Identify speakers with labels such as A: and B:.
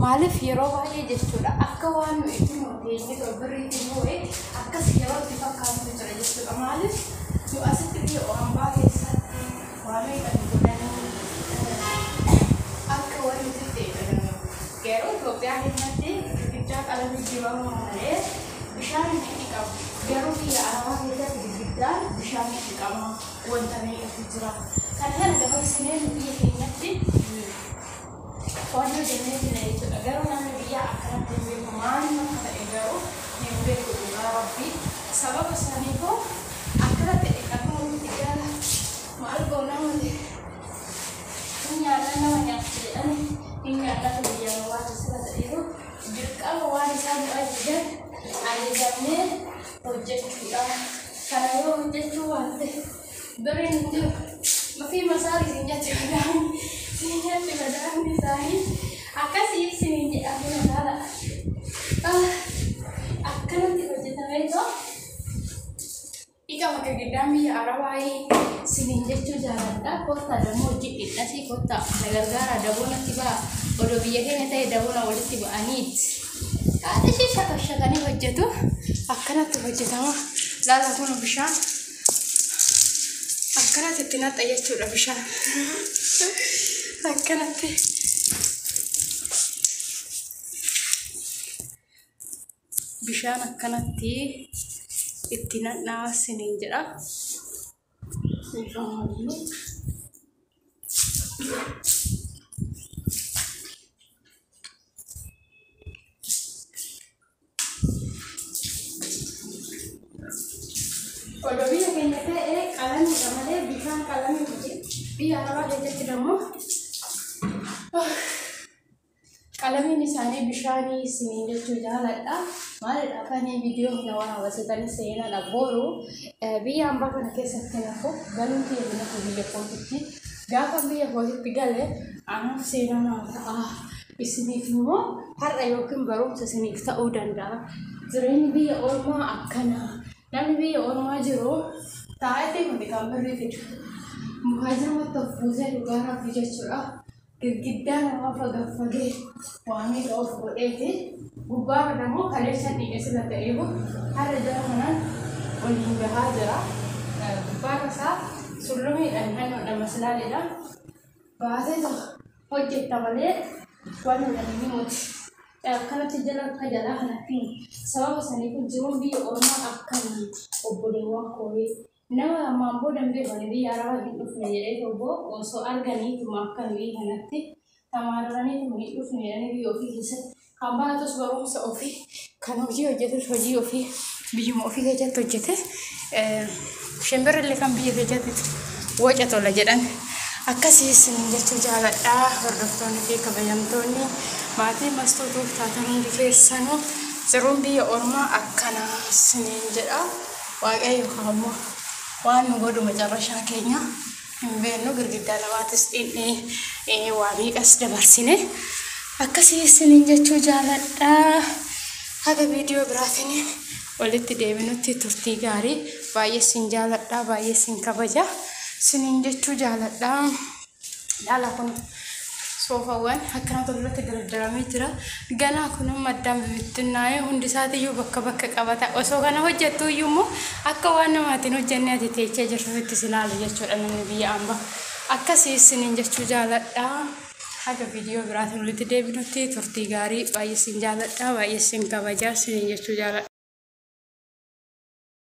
A: Maaliif yeroo baay'ee jechuudha akka waan nu itti nu teenye birriitiin bu'e akkas yeroo itti fakkaatutu jira jechuudha. Maaliif nu asitti biyya hambaa keessatti waa meeqa nu godhanii akka waan nuti ta'e. Garuu Itoophiyaa keessatti girgiddaa qalamii dibama malee bishaan hin dhiqamu. Garuu biyya Arabaa keessatti girgiddaan bishaan hin dhiqama, wanta meeqatu jira. Kana kana dabarsinee nu biyya keenyatti waan hojjennee finna jechuudha. Garuu namni biyyaa akkanatti hin beeku, maaliif akka ta'e garuu hin beeku dhugaa Rabbii. Sababa saniifuu akkanatti dhiqatuu nuti gara maal goonaa malee hin nyaanna, nama nyaatti jedhani hin nyaannatu biyya waan sira ta'eeru dirqama waan isaan nu ajajan ajajamnee hojjechuudha. Kana yoo hojjechuu baatte birriin hin jiru. Mafii masaarii siin jetti madaamni, siin jetti madaamni isaanii akkasii isiniin jedha kun ilaala. Akkanatti hojjetamee too dhiqama girgiddaan biyya Arabaa isiniin jechuu jaaladha. Kottaa dammoo hojii dhidhasii kottaa na gargaara, daboo natti ba'a. Odoo biyya keenya ta'e daboona walitti ba'aniiti. Haadha ishee shakashakanii hojjetu. Akkanatti hojjetama. Laala kun bishaan akkanatti itti naxxa jechuudha bishaan. Akkanatti. Bishaan akkanatti itti naxxaa isiniin jedha. Odoo biyya keenya ta'e qalamiidha malee bishaan qalamii miti. Biyya Arabaa keessatti immoo qalamiin isaanii bishaanii isiniin jechuu jaaladha. Maalidha afanii viidiyoo kana waraabasitanii seenaadha boru biyya hambaa kana keessatti nafu galuun kiyya nafu biyya kootitti. Gaafa biyya kootitti gale anaaf seenaa nama ta'a. Isiniif immoo har'a yookiin barumsa isiniif ta'uu danda'a. Jireenyi biyya ormaa akkana. Namni biyya ormaa jiru taa'eetii miti kan birrii fidu. Mukaa jirmatti of buusee dhugaa Rabbi jechuudha. Girgiddaa namaa fagaffagee waa meeqa of godheeti. Gubbaarra immoo kaleessa dhiqe sila ta'eefu har'a jara kanaan waliin gahaa jira. Gubbaarra isaa sullumiidhaan hannoodha maslaalidha. Baatee hojjetta malee waan waliin himuuti. Akkanatti jala akka jalaa kanatti sababa saniif jiruun biyya ormaa akkana obboleewwan kooyee. Nama ammaan booda hin beeku ani biyya Arabaa hin dhufne jedhee obbo osoo arganiituma akka nuyi kanatti tamaarraniituma hin dhufne jedhanii biyya ofii keessatti kan baratus barumsa ofii, kan hojii hojjetus hojii ofii biyyuma ofii keessatti hojjete, shimbirrillee kan biyya keessatti waca tola jedhan. Akkasii isiniin jechuu jaaladha. Hordoftoonni fi kabajamtoonni maatii Mastuutuuf taatan hundi keessanuu jiruun biyya ormaa akkana isiniin jedha. Waaqayyo ammoo waan nu godhu macarrashaa keenya hin beeknu, girgiddaa namaatis dhinnee waa meeqas dabarsine. Akkasii isiniin jechuu jaaladha. Haga viidiyoo biraatiin walitti deebinutti turtii gaarii. Baay'ee isin jaaladha, baay'ee isin kabaja isiniin jechuu jaaladha. Laala kun soofawwan akkanatti ofirratti dardaramee jira. Ganaa kun amma addaan bibittinnaa'ee hundi isaatiyyuu bakka bakka qabata. Osoo kana hojjettu iyyuu immoo akka waan namaatiin hojjennee ati teechee jirtutti si ilaalu jechuudha namni biyya ambaa. Akkasii isiniin jechuu jaaladha. Haga viidiyoo biraatiin walitti deebinutti turtii gaarii. Baay'ee isin jaaladha, baay'ee isin kabaja isiniin jechuu jaaladha.